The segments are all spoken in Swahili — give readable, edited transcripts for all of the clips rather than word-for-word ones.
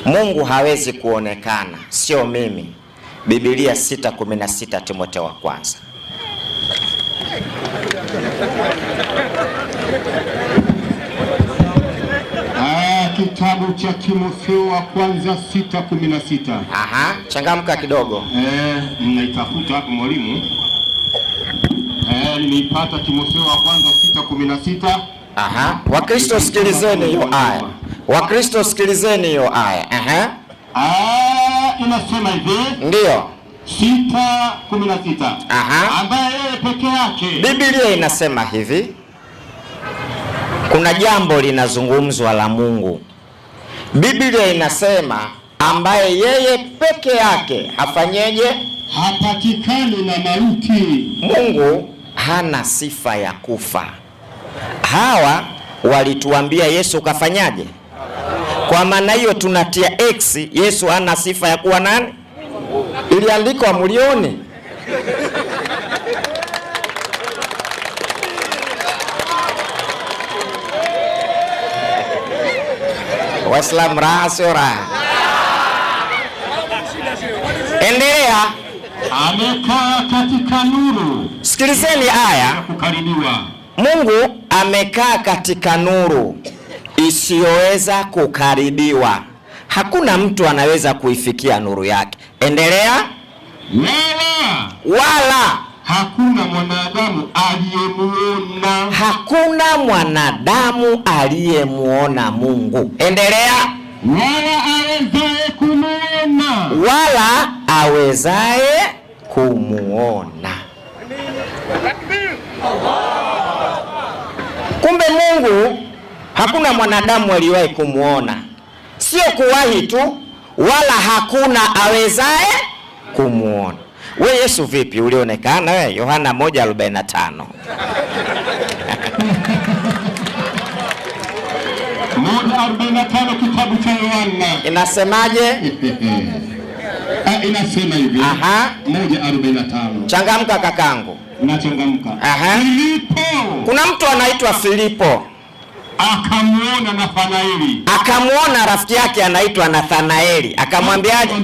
Mungu hawezi kuonekana, sio mimi. Biblia 6:16 Timotheo wa kwanza. Kitabu cha Timotheo wa kwanza 6:16. Aha, changamka kidogo. Mnaitafuta hapo mwalimu. Nimeipata Timotheo wa kwanza 6:16. Aha, Wakristo sikilizeni hiyo aya. Wakristo sikilizeni hiyo aya. Aha. Inasema hivi. Ndiyo. 6:16. Aha. Ambaye yeye peke yake. Biblia inasema hivi. Kuna jambo linazungumzwa la Mungu. Biblia inasema ambaye yeye peke yake hafanyeje? Hapatikani na mauti. Mungu hana sifa ya kufa. Hawa walituambia Yesu kafanyaje? Kwa maana hiyo tunatia X, Yesu hana sifa ya kuwa nani? Iliandikwa mlioni. Waislamu raha sio raha? Endelea. Amekaa katika nuru. Sikilizeni aya. Kukaribiwa. Mungu amekaa katika nuru isiyoweza kukaribiwa. Hakuna mtu anaweza kuifikia nuru yake. Endelea. Wala wala hakuna mwanadamu aliyemuona. Hakuna mwanadamu aliyemuona Mungu. Endelea. Wala awezaye kumuona. Wala awezaye kumuona. Kumbe Mungu hakuna mwanadamu aliyewahi kumuona. Sio kuwahi tu, wala hakuna awezaye kumuona. We Yesu vipi ulionekana we? Yohana 1:45. 1:45 kitabu cha Yohana. Inasemaje? Inasema hivi. Aha. 1:45. Changamka kakangu. Nachangamka. Aha. Filipo. Kuna mtu anaitwa Filipo. Akamuona Nathanaeli. Akamuona rafiki yake anaitwa Nathanaeli. Akamwambiaje?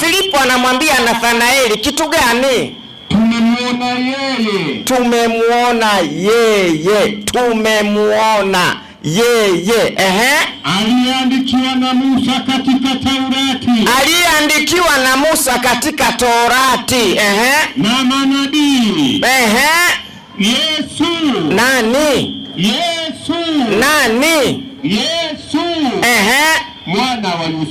Filipo anamwambia Nathanaeli kitu gani? Tumemuona yeye. Tumemuona yeye. Tumemuona yeye. Ehe. Aliandikiwa na Musa katika Taurati. Aliandikiwa na Musa katika Torati. Ehe. Na manabii. Ehe. Yesu. Nani? Yesu. Nani? Yesu. Ehe. Mwana wa Yusufu.